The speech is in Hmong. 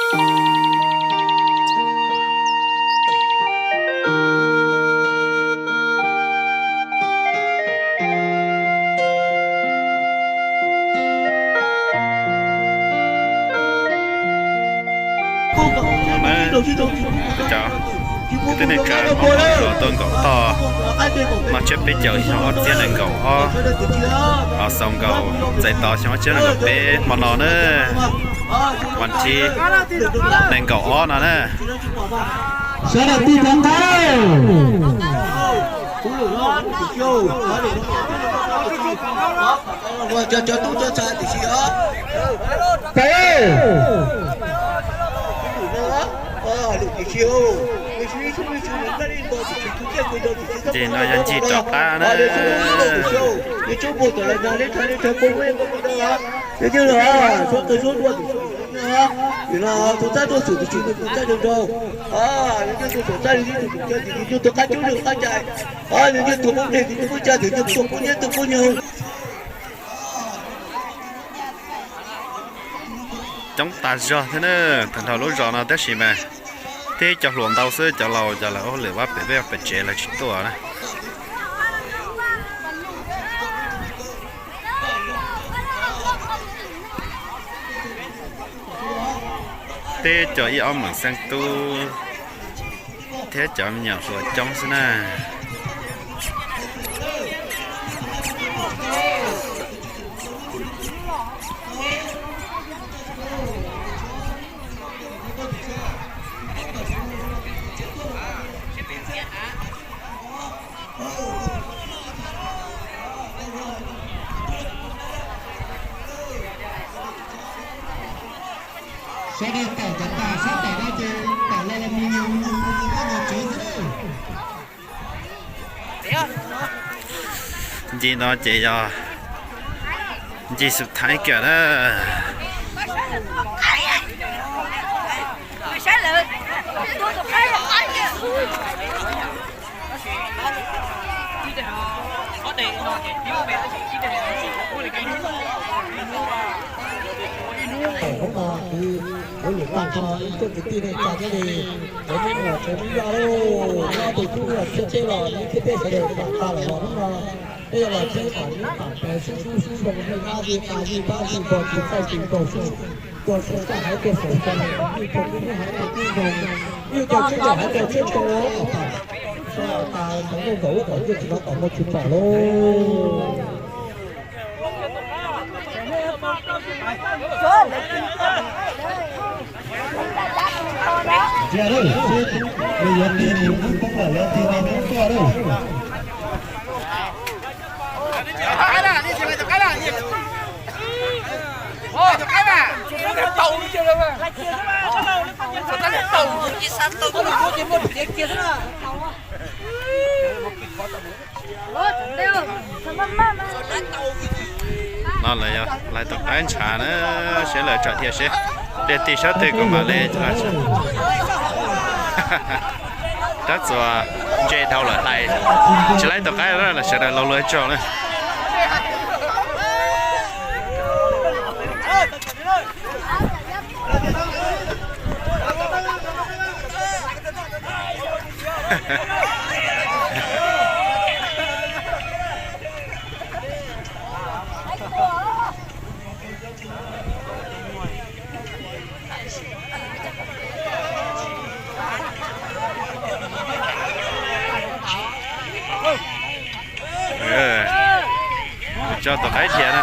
Cov kwv tij neej tsa hmoob los tuaj nkaum toj no tsiab peb caug xyoo ob txhiab nees nkaum ob, xaus nkaus txais tos xyoo ob txhiab nees nkaum peb hmo no na, vas thib nees nkaum ob no na. Sawv daws tig rov qab. Cov tub cov ntxhais tiam sis os. Peb. Ces no yog ncig rov qab na. Coob tas zog thiab na, tag nrho lub zos no tab sis mas tib cov hluas ntau xwb, cov laus cov lawv ua hauj lwm vaj pem peb pem tsev lawv tsis tuaj na. Tib co ib ob meem xeeb tub thiab cov me nyuam hluas coob xwb na. Sawv daws tawm cov tas sab tom no ces tawm los los mus mus mus mus mus mus tsev xwb. Ncig no ces yog ncig xub thaib kiag na. Hnub no kuv nim tag nrho ib tug kwv tij neej tsa thiab li, cov neeg uas tseem muaj zog lauj, nyob tus tub los thiab teb los ib thiab peb sawv daws mam tag lawm los hnub no peb yuav los txhib kom neb pam pes sub sub sub zoo, nej nab zis tas zis pab zis npog zis txaij zis nkaus sub, tuaj saum txaj haiv tuaj saum txaj, nej tuaj kuj neb haiv tuaj kuj zoo, nej tuaj tsheb nkaus haiv tuaj tsheb nkaus, tas tau nkaus ub kom ntiaj teb no kom muaj tshwm sim lauj. Ntsia lauj, seb nws yuav tig nws poob lawm, yuav tig nws poob tuaj lauj. No lawv yog lawv tus qaib ntshav na, seb lawv tsam dhia seb, dhia tig sab twg kuv mam li. Rab txuas ntse dhau lawm hlais, tsis laib tus qaib na, sawv daws laug luag tsaug na. Tso tus qaib dhia na.